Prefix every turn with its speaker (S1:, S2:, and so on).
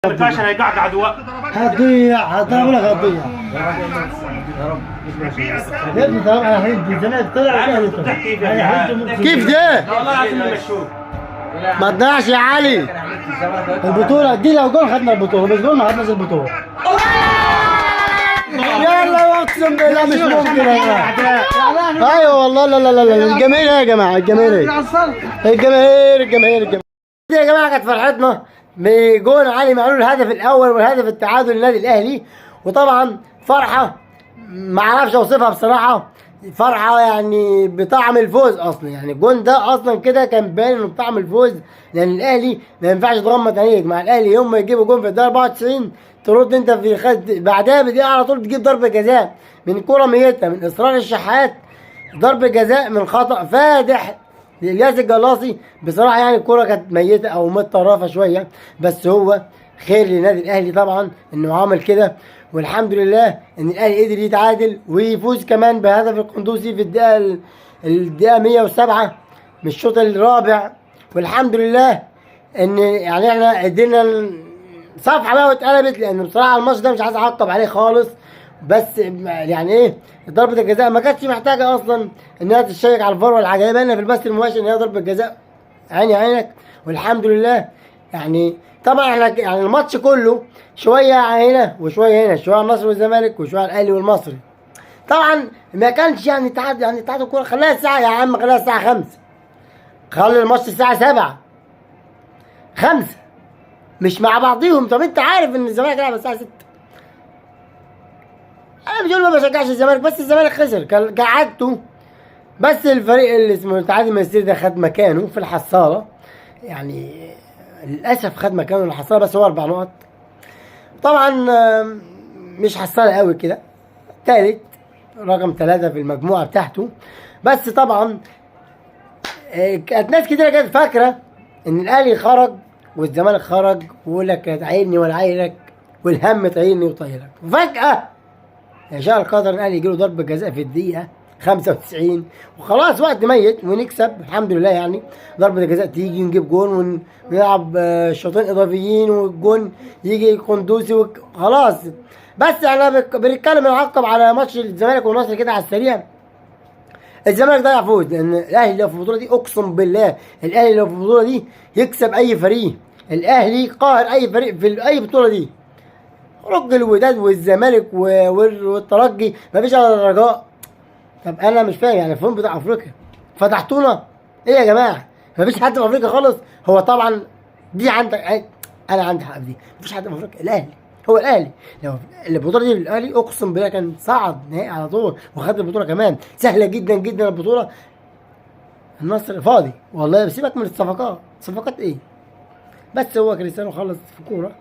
S1: عشان هيقعقع دواء.
S2: هتضيع، هتضيع، لك هتضيع يا ابني. طبعا انا هدي الزمالك طلع والاهلي طلع. انا هدي.
S3: كيف ده؟
S1: والله العظيم ما مشوه.
S3: ما تضيعش يا علي.
S2: البطولة دي لو جول خدنا البطولة، مش جول ما خدناش البطولة.
S3: يلا، اقسم بالله مش ممكن يا جماعة. ايوه والله. لا لا لا لا، الجماهير يا جماعه، الجماهير، الجماهير، الجماهير، الجماهير يا جماعه. كانت فرحتنا بجون علي معلول، الهدف الاول والهدف التعادل للنادي الاهلي. وطبعا فرحه ما اعرفش اوصفها بصراحه، فرحه يعني بطعم الفوز اصلا. يعني الجون ده اصلا كده كان باين انه بطعم الفوز، لان الاهلي ما ينفعش تغمض عينيك مع الاهلي. يوم ما يجيبوا جون في الدقيقة 94 ترد انت في خد بعدها بدقيقة على طول تجيب ضربه جزاء من كره ميته من اصرار الشحات، ضربه جزاء من خطا فادح لإلياس الجلاصي. بصراحة يعني الكره كانت ميته او متطرفة شويه، بس هو خير للنادي الاهلي طبعا انه عمل كده. والحمد لله ان الاهلي قدر يتعادل ويفوز كمان بهدف القندوسي في الدقيقة 107 من الشوط الرابع. والحمد لله ان يعني احنا قدرنا صفحة بقى واتقلبت، لان بصراحة الماتش ده مش عايز اعقب عليه خالص. بس يعني ايه، ضربه الجزاء ما كانتش محتاجه اصلا انها تشيك على الفار ولا حاجه، باينة في البث المباشر ان هي ضربه جزاء عيني عينك. والحمد لله. يعني طبعا احنا يعني الماتش كله شوية هنا وشوية هنا، شوية على النصر والزمالك وشوية على الاهلي والمصري. طبعا ما كانش يعني اتحاد، يعني اتحاد الكورة خليها الساعة يا عم، خليها الساعة 5، خلي الماتش الساعة 7، 5 مش مع بعضيهم. طب انت عارف ان الزمالك لعب الساعة 6. انا مش ما بشجعش الزمالك، بس الزمالك خسر كعادته. بس الفريق اللي اسمه الاتحاد المنستيري ده خد مكانه في الحصاله، يعني للاسف خد مكانه الحصاله، بس هو 4 نقط طبعا، مش حصاله قوي كده، تالت، رقم 3 في المجموعة بتاعته. بس طبعا كانت ناس كتيرة كانت فاكره ان الاهلي خرج والزمالك خرج، ويقول لك تعيني ولا عينك والهم تعيني وطيرك. وفجاة يشاء القدر الاهلي يجيله ضربه جزاء في الدقيقة 95 وخلاص وقت ميت ونكسب الحمد لله. يعني ضربه الجزاء تيجي ونجيب جون ونلعب شوطين اضافيين والجون يجي قندوسي خلاص. بس احنا بنتكلم نعقب على ماتش الزمالك والنصر كده على السريع. الزمالك ضيع فوز، لان الاهلي لو في البطولة دي، اقسم بالله الاهلي لو في البطولة دي يكسب اي فريق. الاهلي قاهر اي فريق في اي بطوله دي، رج الوداد والزمالك والترجي، مفيش الا الرجاء. طب انا مش فاهم يعني فين بتاع افريقيا؟ فتحتونا ايه يا جماعة؟ مفيش حد في افريقيا خالص. هو طبعا دي عندك، انا عندي حق في دي، مفيش حد في افريقيا. الاهلي هو الاهلي، لو البطولة دي الاهلي اقسم بالله كان صعد نهائي على طول وخد البطولة كمان سهلة جدا جدا البطولة. النصر فاضي والله، سيبك من الصفقات، صفقات ايه؟ بس هو كريستيانو خلص في كورة.